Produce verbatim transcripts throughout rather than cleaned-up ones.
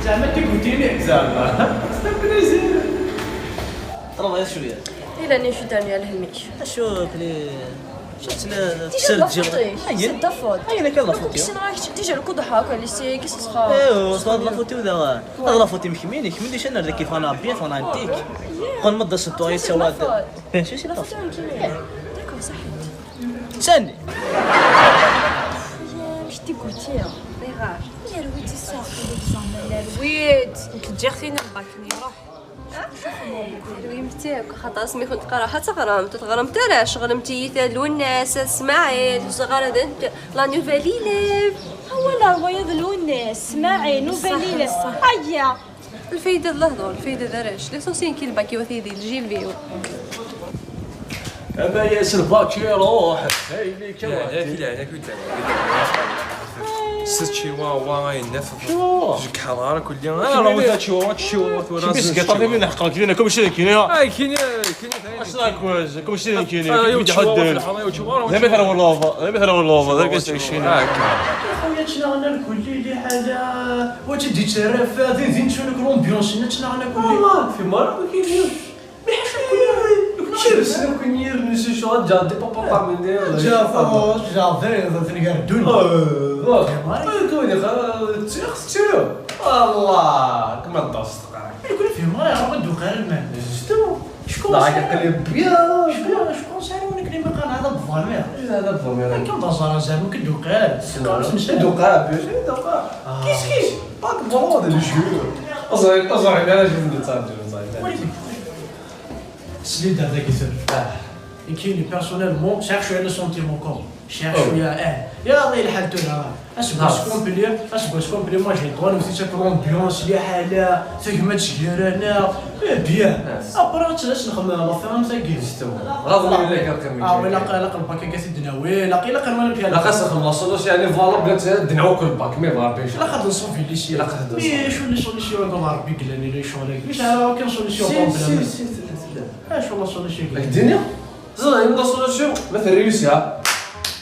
زعما تيكوتيني زعما. C'est un plaisir. راه شويه. الا ني شو داني على هميش. شوف لي. شفت لا ديجا لا فوتي. سي دا فوت. هي كان لا فوتي. كيش نراك ديجا الكود هاكا اللي سي كيس صخا. ايوا، صار لا فوتي ولا. لا فوتي مخميني، كملي شنو هذا كيف انا بيان فانا انتيك. قول ما داش الطويت سواد. بيان شي لا فوتي. داكور صح. ثاني. مش تيكوتي. ريغار. يا رويتي الساعه. زعما لا رويت. كتجي اختي نباكني روح. المهم تاعك خاطر اسمي كنت قرا حتى غرام تتغرم ترى شغل متيتة لوناس اسماعيل صغار هذا انت. لا نوفيل ايليف. هو لا روايض لوناس اسماعيل نوفيل ايليف. هيا. الفايدة الله دور الفايدة دراش لي سوسين كي الباكي وثيدي الجيل فيو. اما ياس الباكي روح. هاي ليك لا لا كي لا لا كي لا. ست شيوا واي نف. شو؟ جيك حضارة كل يوم. آه، راه ولا شيوا، شيوا، ولا شو بيس قطع من حقك لينا كل شيء كينا. آه، كينا، كينا ثاني. اصلا كوز، كل شيء كينا. آه، يوم كيدي تشوار في حدين. الحضارة، يوم تشوار، لا يوم مثلا تشوار. والله، لا مثلا والله، ذاك يوم تشوار. يستعيشين. آه، كا. خويا، تشنا غنا الكل اللي حالا. وتدي تشرف، هذه زين شنو لومبيونس، تشنا غنا كل. والله، في مرة كاين. شمس لو كنير نسي شو جا دي بابا من دي. جا فوز، جا فيض، تنقر الدنيا. آه، آه. كوني خا تسيخ تسيرو. الله، كما دوست قاعد. يقول في ما يعرف دو قال المال. جوستومون. شكون لا، صار؟ قال لي بيان، شكون، بيان. شكون صار؟ وين كلمة قال هذا بفامير؟ إيه، هذا بفامير. كم بازار زعما كدو قال. شنو؟ شنو؟ دو قال، بيان سور، دو قال. آه. كيس كيس. باك بون، هذا الجو. أزعل، أزعل، أنا شوف اللي تصير، أزعل. ولكن سليد هذاك يسر. آه. يمكن بيرسونيلمون شاف شويه لو سونتيمون كوم. شاف أوه. شويه، اه. يا الله يلحق تونا. اسكو ناس. سكومبلي، اسكو سكومبلي، ما جاي طوال وثيتا كلومبيونس، لي حاله، ثقمه تشقير هنا. إيه، بيان. ناس. ابرا تلاش نخمم لا فيلم تاكي. جوستومون. غاضي ولا كان كمي. اه، ولا قال قلبك كاسي دناوي، لا قيل قال ولا بيان. لا خاص نخمم لا سولوس، يعني، فوالا، بلا تدعو كل باك، مي فوالا، بيش. لا قد نصوفي لي شي. لا قد نصوفي. مي شو لي سولوسيون دو ربي قال لي لي شغل. مش عارف كان سولوسيون سي، بروبليم. سي، سي، سي، سي. اش والله سولوسيون؟ الدنيا؟ زين، لا سولوسيون، مثلا ريوسي، ها.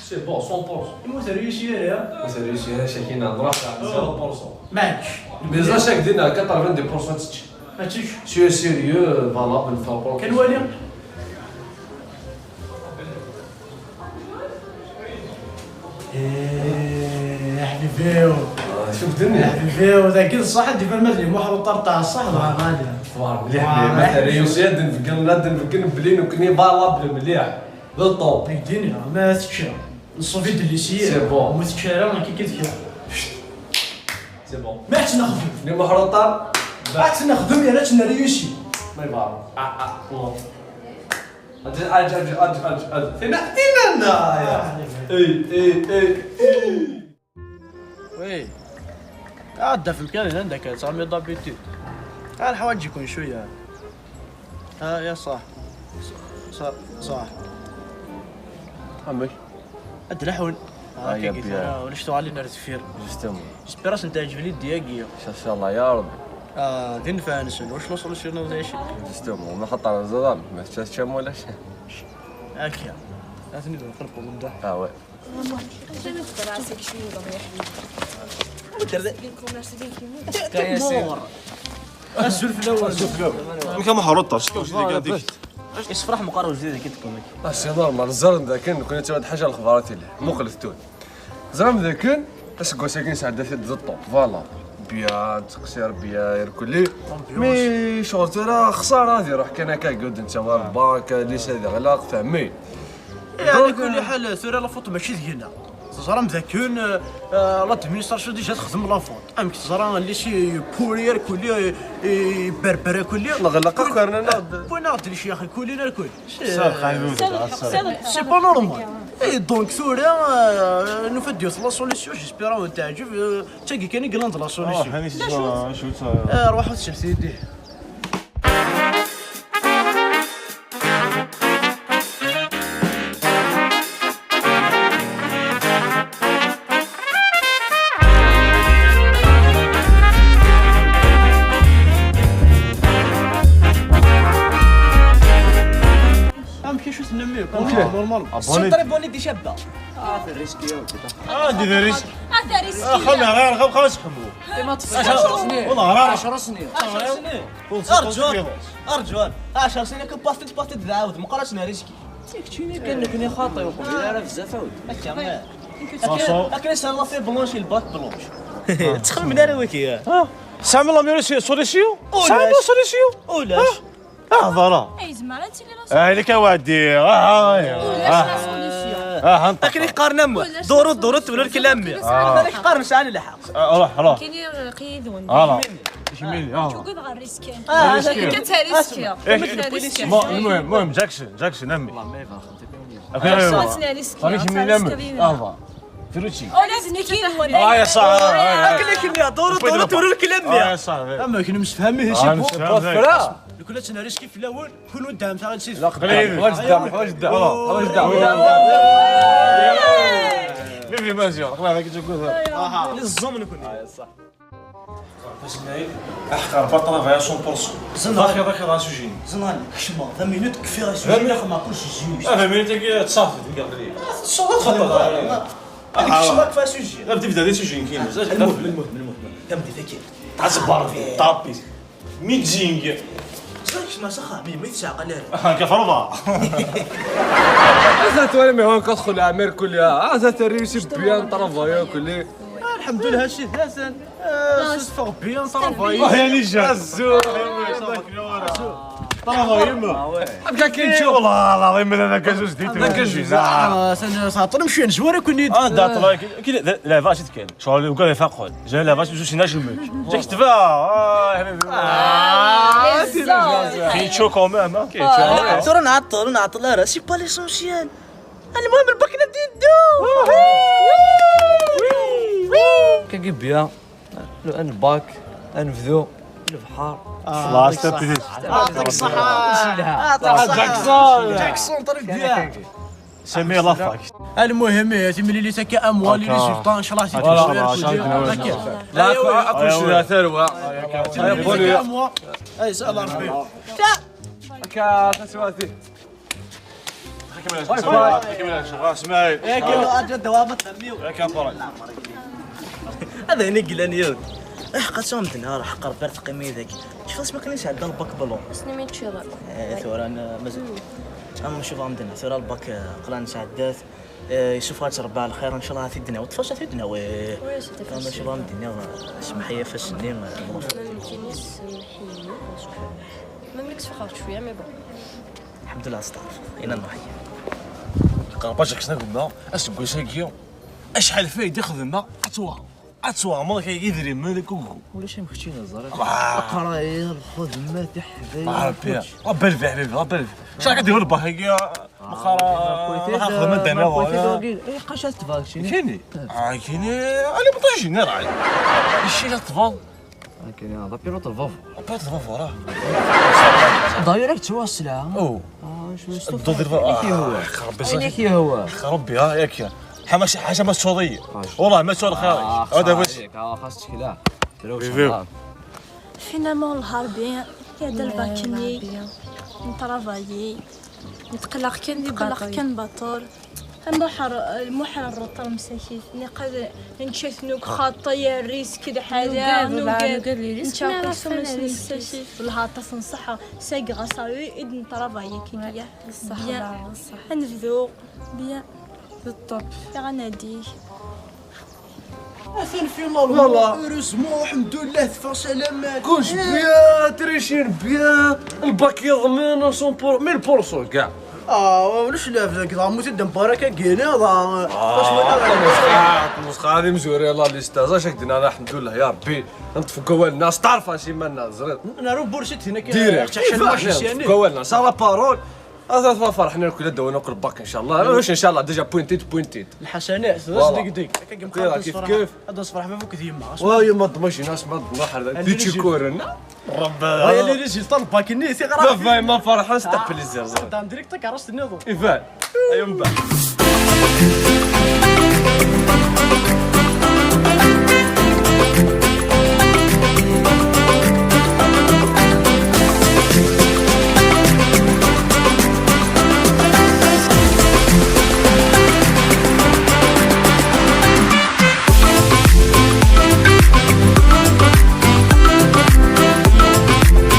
سي بون، مية بالمية. مو سيريوسي يا. مو سيريوسي، انا شاكينا، نروح زيرو بالمية. معليش. مي زا شاك دينا كتر فين دي بورسون تشي. هاتشي. سيو سيريو، فوالا، بن فابور. كان والي؟ إيه، يا حبيبي. آه، شوف الدنيا. يا حبيبي، ذاك الصح، دي بالمدري، محور الطرطع، الصح، لا، غالية. فوار، مليح، آه، مليح. مثلا، ريوسيا، دنفقن، لا، دنفقن، بلين، وكني، فوالا، بلا مليح. لو طوب. يديني، ما تكشر. نصوفي دليسية. سي بون. ما تكشر، ما كي كتكشر. سي بون. ما تنخدم. لي محروطة. ما تنخدم، يا ريت نريوسي. ما يبارك. آه، آه، نو. أجل، أجل، أجل، أجل، أجل، أجل. فينا، فينا، لا، يا. إي، إي، إي، إي. وي. عاد في الكلام عندك، تعمل دابيتيد. ها الحوايج يكون شوية. ها يا صاح. صح، صح. عمك. هاد اللحون. ها، آه، يا كي قلت بيان. أنا، ولا شتو علينا الزفير. جوستومون. جيسبيغ راس نتا عجبني الدياكية. إن شاء الله يا ربي. آه، دين فانسون، واش لو سوليسيون ولا شي؟ جوستومون، ما خطر الزلام، ما تشاش شام ولا شي. هاكا. هاتني نقلبو من تحت. آه، وي. ودرت. كاين سي. الزول في الأول. الزول في الأول. كان محروطة، شتو واش ديك هاديك؟ يصفرح مقارب جديد كي تكون هيك. آه، سي نورمال، الزرن ذاك كان كنا تبعد حاجة الخضرات اللي مو قلفتون. زرم ذاك كان، اسكو ساكن سعد في الضبط، فوالا. بيان، تقصير بيان، يركلي. مي شغل ترى خسارة هذه، روح كان هكا قد انت، آه. باك، ليس هذا غلاق، فهمي. يعني، دونك، كل حال، ثورة لا فوت ماشي ديالنا. زرم ذاكون، آه، آه، لادمينستراسيون ديجا تخدم لا فوت. امك زرا اللي شي بورير كلي، آه، بربرة كلي. نغلق كون-، كارنا ناض. بون ناض لي شي اخي كلنا الكل. صافي، خلينا نبداو. سي با نورمال. اي دونك ثورة، آه، نفد يوث لا سوليسيون، جيسبيرا وانت عجب، آه، تاكي كان يقلان لا سوليسيون. آه، هاني سي شو، شو تا- آه، روحوا تشمسي يديه. أم كي شو تنميو؟ Normal. C'est très bonne idée, شابة. Ah, des risques. Ah, des risques. Ah, des risques. Ah, خلنا غير، خلنا نسحبوا. والله راه عشر سنين. عشر سنين. أرجوك. أرجوك. عشر سنين كنت باسيت، باسيت دعاود. ما قراتش نهار يشكي. تيك تشيني كان نكون خاطي وقبيل راه بزاف عاود. هكا. هكا يسهل الله في بلونشي الباك بلونش. تخمم انا وياك يا. سامي لا ميري سوليسيون. سامي لا سوليسيون. ولاش؟ اه، ضرا. اي زعما انت اللي راسك. اه، لك وادي. اه، اه، ولاش اه. لا سوليسيون؟ اه، انت. لكن يقارن امه. دورو، دورو، تولوا الكلام. انا يقارن ساعه اللي حق. روح، روح. كاين قيد وين. اه، لا. اش مين؟ اه. تقول غير ريسكي. اه، كتريسكي. المهم، المهم، جاكسون، جاكسون، امي. والله ما يفهم. صوتنا ريسكي. اه، فروتشي. ولا زنيكي ولا. اه، يا صاحبي. اكلك اللي دورو، دورو، دورو الكلام. اه، يا صاحبي. اما كنا مستفهمين شي بو. لو كنا تنريسكي في الاول، كون ودعم تاع السيف. لا، قليل. واش دعم، واش دعم، واش دعم. مين في مازيور؟ خلينا هذاك تشوف. للزوم نكون. اه، يا صح. باش نعيد، احقر با طرافاي مية في المية. زنان. داخل، داخل غا سوجيني. زنان، حشمة، عشرين مينوت كفي غا سوجيني، زنان. خما كلشي جوج. اه، عشرين مينوت كي تصافي، ديك القضية. اه، تشوف خطط. هذيك الشمال كفا سوجي. لا، بدي بدي سوجي كاين بزاف. المهم، المهم، المهم. كم دي فكر. تعصب بارفي، طابي. ميتزينغ. شنو اسمها سخا؟ مي، مي تسعة قال لها. كفرضة. زات ولا مي هون كتدخل العمير كلها. اه، زات الريوسي بيان طرافايو كلي. الحمد لله، هادشي حسن. آه، صدفة بيان طرافاي. اه، يا لي جا. الزول. طرافاي يما. بقى كاين شي. والله العظيم انا كازوز ديت. انا كازوز. اه، سنة ساطر مشي نجوار كوني. اه، دات لايك. كي لا، لا، فاش تكلم. شغل يقول لي فاقول. جا لا، فاش نشوف شي ناس يموت. جاك تبا. اه، هنا. آه، كاين شو كومام، اه. ترى نعطل، نعطل راسي با ليسونسيال. المهم الباك ندي الدو. كي بيان. لو ان باك، انفذو البحر. خلاص، تبتدي. يعطيك الصحة. يعطيك الصحة. جاكسون. جاكسون، طريق ديالك. سمي الله فاك. المهم، يا تيمي، اللي تاكي اموال، لي ريزولطا، ان شاء الله، هاكا. لا، اكو شي ثروة. اي، سال ربي. هاكا، تسواتي. باي باي. اسماعيل. ياك اجا دوامة تنميو. ياك افرج. هذا هنا قلان ياك. اح، قسم بالله، راه حق ربي تقيمي ذاك. شوف اسمك، كان يسعد الباك بلون. اسمي ميتشيلا. ايه، ثورة انا مازال. اما شوف عندنا ثورة الباك، آه، قلان سعدات. آه، يشوف هاد ربع الخير، ان شاء الله هاتي الدنيا وطفاش هاتي الدنيا وي. وي، سيدي، اما فاش شوف عندنا، آه، اسمح لي فاش ني، آه، ما يمكننيش، سمحيني. ما ملكتش فخرت شوية، مي بون. الحمد لله، استغفر. انا نحيي. قرباش خصنا قلنا، اسكو ساكيو. اشحال فايدة خدمة، اتوا. اتوا، ما كاين غير دري، ما لك كوكو. ولا شي مختينا الزرير. آه. القراية، الخدمة، تحبي. آه، ربي. ربي الفي حبيبي، ربي الفي. شا غادي يقول باهي يا مخرا. ما كويتي ما كويتي ولا. دوكي. اي قاشات تبارك شيني. كيني. اه، كيني. انا بطيجي نرعي. الشيء لا تفضل. كاين هذا بيلوت الفافو. بيلوت الفافو راه. دايركت هو السلعة. او. اه، شو الدو ديال الفافو. آه، خرب بزاف. عينيك يا هو. خرب يا، ياك يا. حما شي حاجة ما تشوضي. والله ما تشوض خارج. هذا واش. اه، خاصك لا. فينالمون نهار بيان. يا دا الباكني. نترافايي. نتقلق كان، نتقلق كان باطور. المحر، المحر الرطر مساكين. نقل، نشيت نوك خاطة يا ريسك الحالة، نوقاد، نوقاد. نوقاد لي ريسك، نتا نعرف قسم أنا ريسك. مساكين. والله عطاس نصحة، ساق غصاوي، إذ نترافاي كي هي. الصح، بيان. الصح. نبدو. بيان. بالطب. يا غنادي. اثن في الله، والله. هوريزمون، الحمد لله، تفا سلامات. كلش بيان، تريشين بيان، الباك يضمن، سون بور، ميل بورسون كاع. اه، ولاش لا، في ذاك العام متدم بركة كينا، ضا. آه، المسخة، المسخة هذه مزورة، يلا ليستاز، اش قدنا؟ الحمد لله يا ربي. نطفو كوالنا، ستار فاسي مالنا، زرير. انا رو بورشيت هنا كاين ديريكت. حتى شي واحد يسياني. كوالنا، سا لا بارول. هذا فرحنا كل دو نقل باك ان شاء الله. واش ان شاء الله ديجا بوينتيت بوينتيت. الحسنات، فوالا. ديك ديك. كيف كيف. هذا صفر حبيبك ديما. واه، ما تضمنش ناس ما تضمح هذا. أنا تيتشي اللي كورن. ربي. هاي اللي نجي طلب باك النيس يغرق. ما فاهم، ما فرحان، ستا بليزير. دام ديريكت كرشت النظام. ايفان. ايوا من بعد.